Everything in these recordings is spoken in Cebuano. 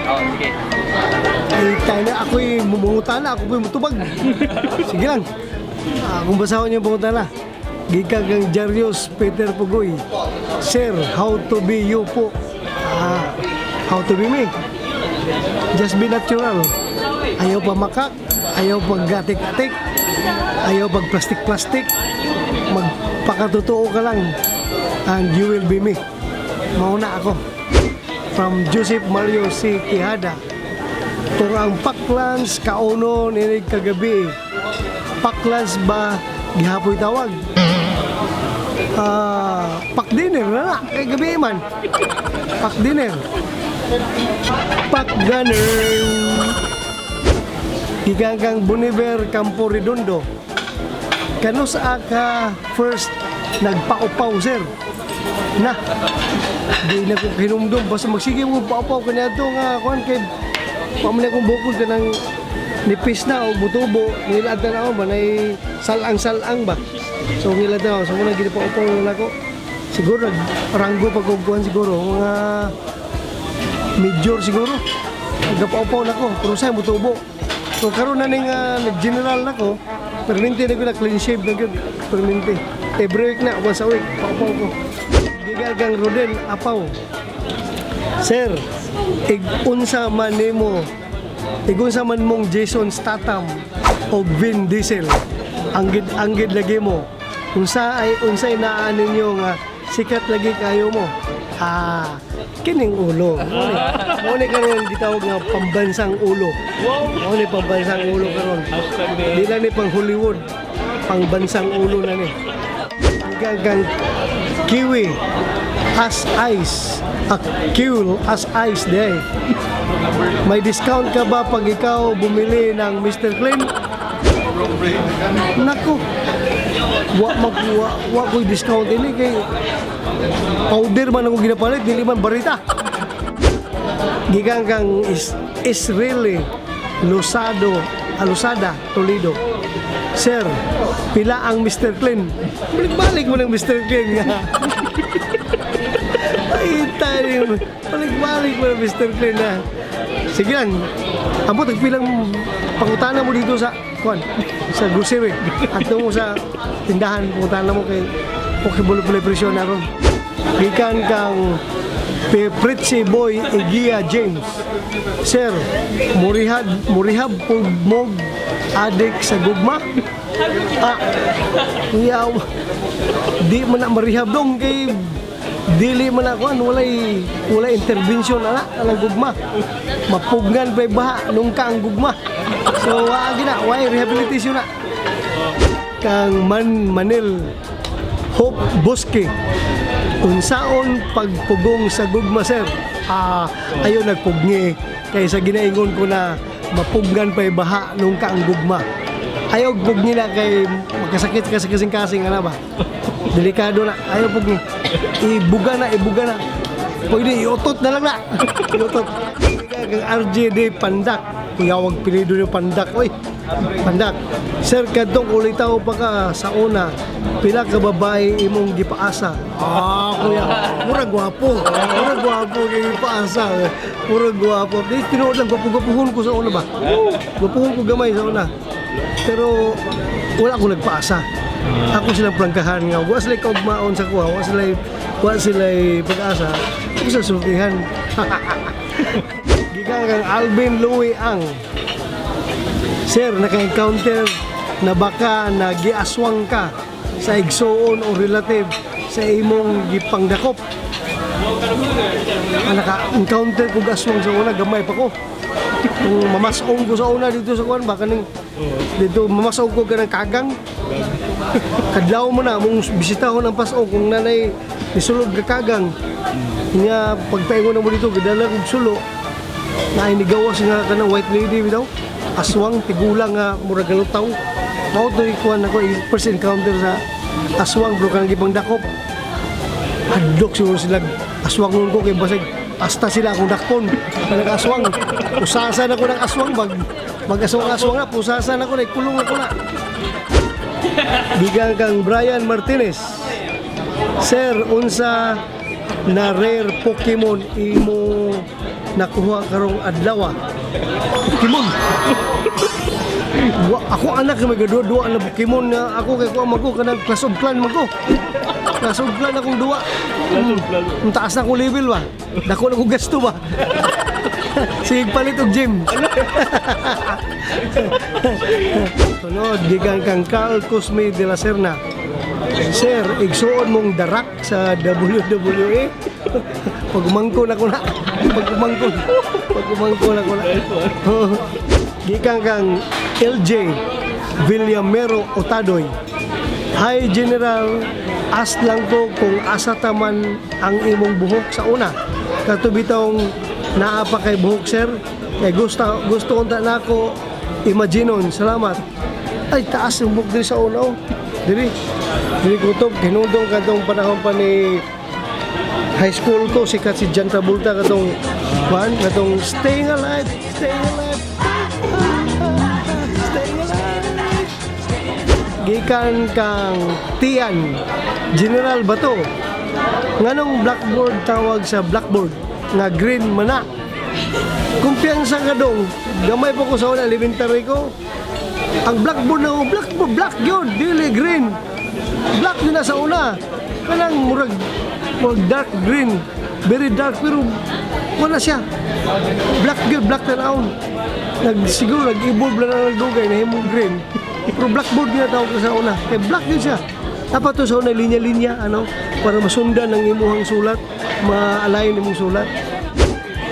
Oh, sige. Ay, tayo na, ako'y mumungutana, ako po'y mutubag. Sige lang. Kung basahon yung pangutana. Gikan kang Jarius Peter Pugoy. Sir, how to be you po? How to be me? Just be natural. Ayaw pa makak, ayaw pag gatik-atik, ayaw pag plastic-plastic. Magpakatotoo ka lang and you will be me. Mauna ako. From Joseph Mario C. Quijada. Kung ang Paklans kauno ninig kagabi, Paklans ba gihapoy tawag? Pak dinner na na, kay gabi man. Pak dinner. Pak gunner. Gikan kang Boniver Campo Redondo. Kanus ka first nagpaupaw, sir? Na, di na ko hinumdum. Basta magsige mo paupaw kaniadto nga kuan kay paman akong bukod ka ng nipis na o butubo ngilad na ako ba nay salang-salang ba, so ngilad na ako, so muna gid paupaw na nako. Siguro nag ranggo pag kuan, siguro mga major, siguro nagpaupaw na ko, pero sa mutubo. So karon na ning nag-general na ko, perminti na ko na clean shave na gyud, perminti every week na, once a week paupaw ko. Gikan kang Rodel Apaw. Sir, ig-unsa man nimo, ig-unsa man mong Jason Statham o Vin Diesel, anggid anggid lagi mo. Unsa ay unsay naa ninyo nga sikat lagi kayo mo? Kining ulo. Mao ni karon gitawag nga pambansang ulo. Mao ni pambansang ulo karon. Di lang ni pang Hollywood, pangbansang ulo na ni. Gikan kang Kiwi as ice. A cool as ice day. May discount ka ba pag ikaw bumili ng Mr. Clean? Nako. Wa mag wa ko'y discount ini kay powder man ako ginapalit, dili man barita. Gikan kang is Israeli Losado, Alusada, Toledo. Sir, pila ang Mr. Clean? Balik-balik mo ng Mr. Clean nga. Ay, tayo. Balik-balik mo ng Mr. Clean na. Sige lang. Amo, tagpilang pangutana mo dito sa kuan, sa grocery. Adto mo sa tindahan, pangutana mo kay okay bulo pala presyo na ron. Gikan kang Pritzy Boy Igia James. Sir, murihad, murihab pug mog adik sa gugma? Yaw. Di man na marihab dong kay dili man na kuan, walay intervention ana anang gugma. Mapugnan pa'y baha nung ka ang gugma. So wa na, way rehabilitation na. Kang Man Manil Hope Bosque. Unsaon pagpugong sa gugma, sir? Ayo nagpugni kay sa ginaingon ko na mapugnan pa'y baha nung ka ang gugma. Ayaw pugni na kay magkasakit ka sa kasing-kasing ana ba. Delikado na. Ayaw pugni. Ibuga na, ibuga na. Pwede iutot na lang na. Iutot. Kang RJD Pandak. Kuyawag pilido ni Pandak. Oy, Pandak. Sir, kadtong ulitaw pa ka sa una, pila ka babae imong gipaasa? Kuya, mura gwapo. Mura gwapo kay gipaasa. Mura gwapo. Di tinuod lang gwapo-gwapuhon ko sa una ba. Gwapuhon ko gamay sa una. Pero wala ko nagpaasa. Ako silang prangkahan nga wa sila kaugmaon sa kuha, wa sila pag-asa. Ako sa sultihan. Gikan kang Alvin Louis Ang. Sir, naka-encounter na baka nagiaswang ka sa igsuon o relative sa imong gipangdakop? Naka-encounter kog aswang sa una, gamay pa ko. Kung mamasong ko sa una dito sa kuan ba kaning dito mamasong ko kanang kagang. Kadlaw mo na mong bisitahon ang paso kung nanay nisulod ka kagang. Nya pagpaingon na mo dito gidala kog sulo. Na nigawas nga kanang white lady bitaw. Aswang tigulang nga murag galutaw. Mao to'y kuan ako first encounter sa aswang, bro, kanang gipangdakop. Hadlok siguro sila aswang nun ko kay basig hasta sila akong dakpon kanang aswang. Usasan ako ng aswang, mag mag-aswang-aswang na, pusasan ako na, kulong ako na. Gikan kang Brian Martinez. Sir, unsa na rare Pokemon imo nakuha karong adlaw? Pokemon. Wa, ako anak may gaduwa-duwa na Pokemon na ako kay kuha man ko kanang Clash of Clan man ko. Clash of Clan akong duwa. Ang taas na akong level ba. Dako na kong gasto ba. Sige, palit og gym. Sunod, gikan kang Carl Cosme de la Serna. Sir, igsuon mong darak sa WWE. Pagumangkon ako na. Pagumangkon. Pagumangkon ako na. Gikan kang LJ Villamero Otadoy. Hi General, ask lang ko kung asa taman ang imong buhok sa una. Kato bitong naa pa kay buhok, sir. Kay gusto gusto unta nako imaginon. Salamat. Ay, taas yung buhok diri sa una, oh. Diri. Diri kutob hinungdong katong panahon pa ni high school ko, sikat si John Travolta katong kuan, katong "Staying Alive, Staying Alive, Staying Alive." Gikan kang Tian. General Bato, nganong blackboard tawag sa blackboard nga green mana? Kumpiyansa ka dong, gamay pa ko sa una, elementary ko. Ang blackboard na blackboard, black yun, dili green. Black yun na sa una. Kanang murag dark green. Very dark pero wala siya. Black yun, black tan-awon. Siguro nag-evolve na lang nagdugay na himong green. Pero blackboard niya tawag ko sa una. Kay black yun siya. Dapat to sa una linya-linya ano para masundan ang imuhang sulat, ma-align imong sulat.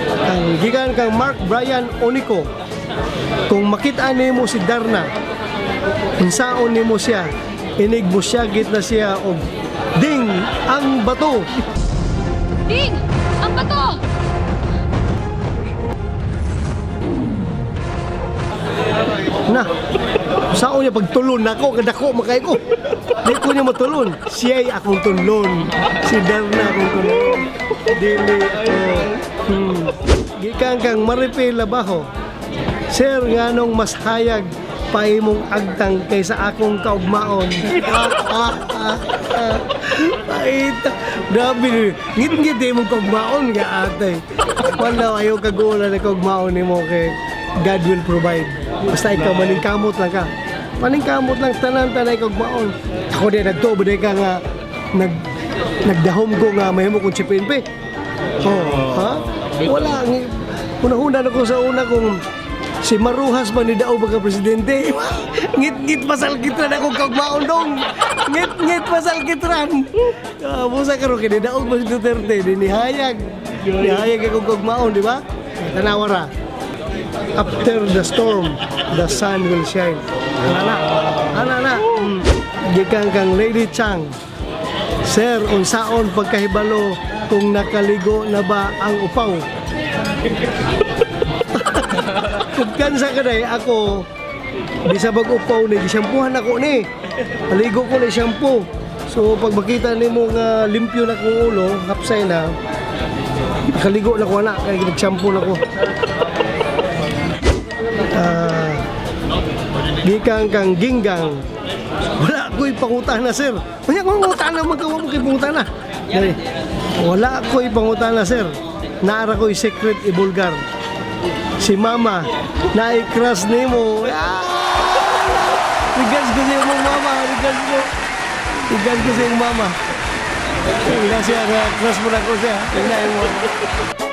Ang gikan kang Mark Brian Onico. Kung makita nimo si Darna, unsaon nimo siya? Inig mo siya na siya og "Ding ang bato." Ding! Ang bato! Na. Saon niya pagtulon nako, kadako makay ko. Di ko niya matulon. Siya'y akong tulon. Si Darna akong tulon. Dili ako. Gikan kang Maripe Labajo. Sir, nganong mas hayag pa imong agtang kaysa akong kaugmaon? Ah, ah, ah, ah. Paita. Grabe ni. Ngit-ngit imong kaugmaon nga ate. Wala, ayaw kagula na kaugmaon nimo kay God will provide. Basta ikaw maningkamot lang ka. Paningkamot lang tanan tanay kaugmaon. Ako din nagtuo ba ka nga nagdahom ko nga mahimo kong Chief PNP. Oh, ha? Wala una-una na ko sa una kung si Marujas man ni dao ba presidente. Ngit-ngit pasalkitran ako kaugmaon dong. Ngit-ngit pasalkitran. Busa karon kini daog ba si Duterte di nihayag. Nihayag akong kaugmaon, di ba? Tanawa ra. After the storm, the sun will shine. Ana na. Ana na. Gikan kang Lady Chang. Sir, unsaon pagkahibalo kung nakaligo na ba ang upaw? Kumpiyansa ka day, ako, di sa pag-upaw ni, gisyampuhan ako ni. Maligo ko ni shampoo. So, pag makita nimo nga limpyo na kong ulo, hapsay na, nakaligo na ko na, kaya nag-shampoo na ko. Ah, gikan kang Ginggang. Wala ko'y pangutana, sir. Wala ko'y pangutana, magkawa mo kay pangutana. Dali. Wala ko'y pangutana, sir. Naara ko'y secret ibulgar. Si mama, nai-crush nimo. Ah! Regards ko sa imong mama, regards ko. Regards ko sa imong mama. Ina siya, nga crush mo na ko siya. Ina imong mama.